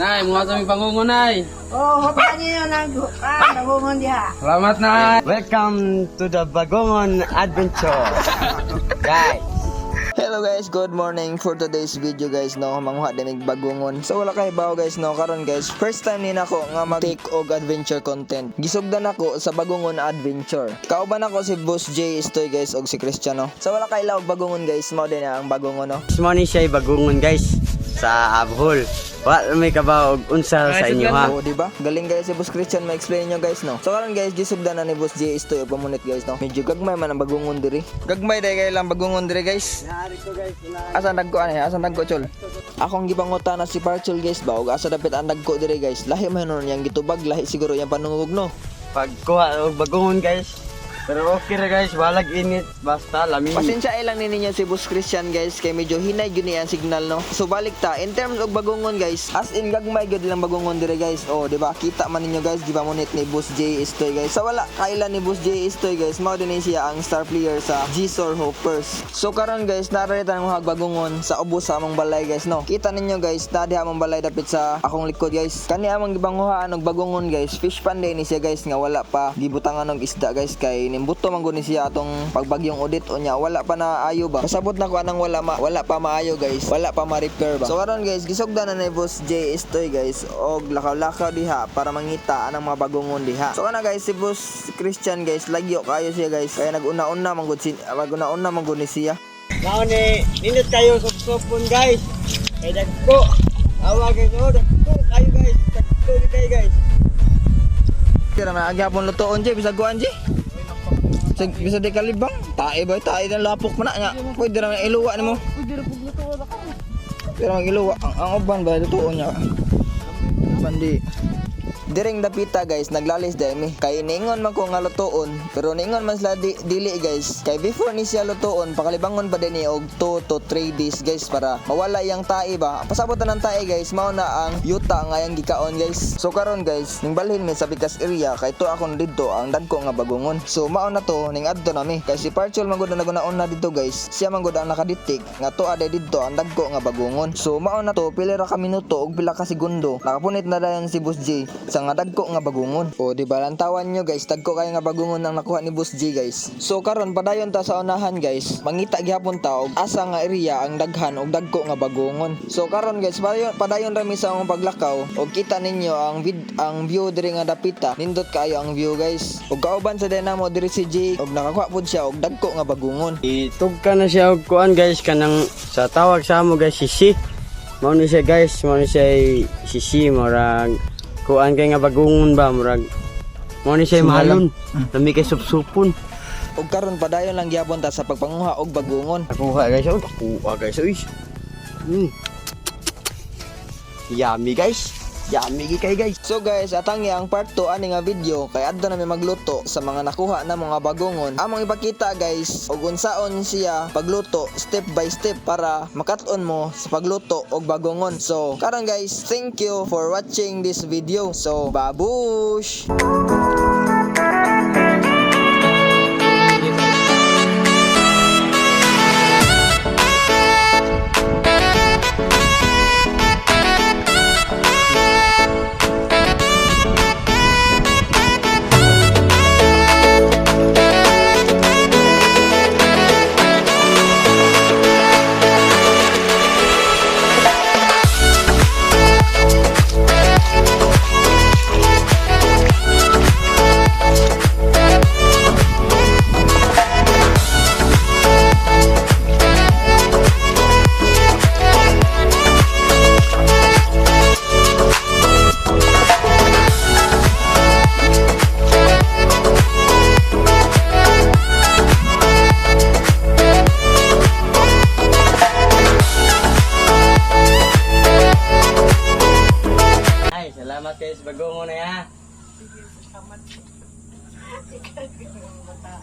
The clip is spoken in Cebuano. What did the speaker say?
Nay, mga sa bangungon, Nay. Oh, hopa niyo nang bangungon diha. Salamat, Nay. Welcome to the Bagongon Adventure. Guys. Hello guys, good morning. For today's video guys, no, manguha din mig bagungon. So wala kay bawo guys, no, karon guys, first time ni nako nga mag-take og adventure content. Gisugdan ako sa Bagungon Adventure. Kauban ako si Boss J Estoy guys og si Cristiano. So wala kay og bagungon guys, mao din ang bagungon, no. This morning siya bagungon guys sa Abhol. Wa may kabaw og unsa sa inyo ha. Oo, di ba? Galing guys si Boss Christian ma-explain niyo guys, no. So karon guys, gisugdan na ni Boss J Estoy og pamunit guys, no. Medyo gagmay man ang bagungon diri. Gagmay day kay lang bagungon diri guys. Asa nagko ani? Asa nagko, chol? Akong gipanguta na si Parchol guys ba og asa dapit ang nagko diri guys. Lahi man nun yang gitubag, lahi siguro yang panungog, no. Pagkuha og bagungon guys. Pero okay ra guys, walag init basta lami. Pasensya lang ni ninyo si Boss Christian guys kay medyo hinay gyud ni ang signal, no. So balik ta in terms og bagungon guys, as in gagmay gyud lang bagungon dire guys. Oh, di ba? Kita man ninyo guys, di ba munit ni Boss J Estoy guys. Sa wala kaila ni Boss J Estoy guys, mao din ni siya ang star player sa Gsor Hoppers. So karon guys, nararita ang mga bagungon sa ubos sa among balay guys, no. Kita ninyo guys, na diha among balay dapit sa akong likod guys. Kani among gibanguhaan og bagungon guys, fish pan ni siya guys nga wala pa gibutangan og isda guys kay nimbuto man gud ni siya atong pagbagyong Odette, unya wala pa na ayo ba. Kasabot na ko anang wala pa maayo guys, wala pa ma-repair ba. So karon guys, gisugdan na ni Boss J Estoy guys og lakaw-lakaw diha para mangita anang mga bagungon diha. So kana guys, si Boss Christian guys, lagyo kayo siya guys kaya naguna-una man gud ni siya. Mao ni nindot kayo supsupon guys. Kay dagko. Awa guys, oh dagko kayo guys. Dagko gyud kayo guys. Kira na agyapon lutoon jay bisag kuan jay. Bisag di kalibang, tae ba, tae na lapok man na nga. Pwede ra man iluwa nimo. Pwede ra pug luto ka. Pero ang iluwa, ang uban ba lutoon niya. Bandi. Diring dapita guys, naglalis dahil mi. Kay niingon man ko nga lutoon, pero niingon man sila dili guys. Kay before ni siya lutoon, pakalibangon pa din ni og 2 to 3 days guys para mawala yang tae ba. Pasabot na ng tae guys, mao na ang yuta nga yang gikaon guys. So karon guys, ning balhin mi sa Pikas area kay to akon didto ang dagko nga bagungon. So mao na to ning adto nami. Kay si Parchol man gud na nagunaon na didto guys. Siya man gud ang nakadetect nga to aday didto ang dagko nga bagungon. So mao na to pila ra ka minuto ug pila ka segundo. Nakapunit na dayon si Boss J sa nga dagko nga bagungon. O di ba lantawan nyo guys, dagko kayo nga bagungon ang nakuha ni Boss J guys. So karon padayon ta sa unahan guys. Mangita gihapon ta og asa nga area ang daghan og dagko nga bagungon. So karon guys, padayon ra mi sa among paglakaw og kita ninyo ang view diri nga dapita. Nindot kaayo ang view guys. Og kauban sa dynamo diri si J og nakakuha pud siya og dagko nga bagungon. Itugka na siya og kuan guys kanang sa tawag sa amo guys sisi. Mao ni siya guys, mao ni siya sisi murag kuan kay nga bagungon ba murag mao ni siya mahalon. Lami kay supsupon. Og karon padayon lang gihapon ta sa pagpanguha og bagungon. Nakuha guys, oh, nakuha guys, uy. Yummy guys. Yummy gyud kay guys. So guys, atang ang part 2 ani nga video kay adto na mi magluto sa mga nakuha na mga bagungon. Among ipakita guys og unsaon siya pagluto step by step para makat-on mo sa pagluto og bagungon. So karon guys, thank you for watching this video. So babush!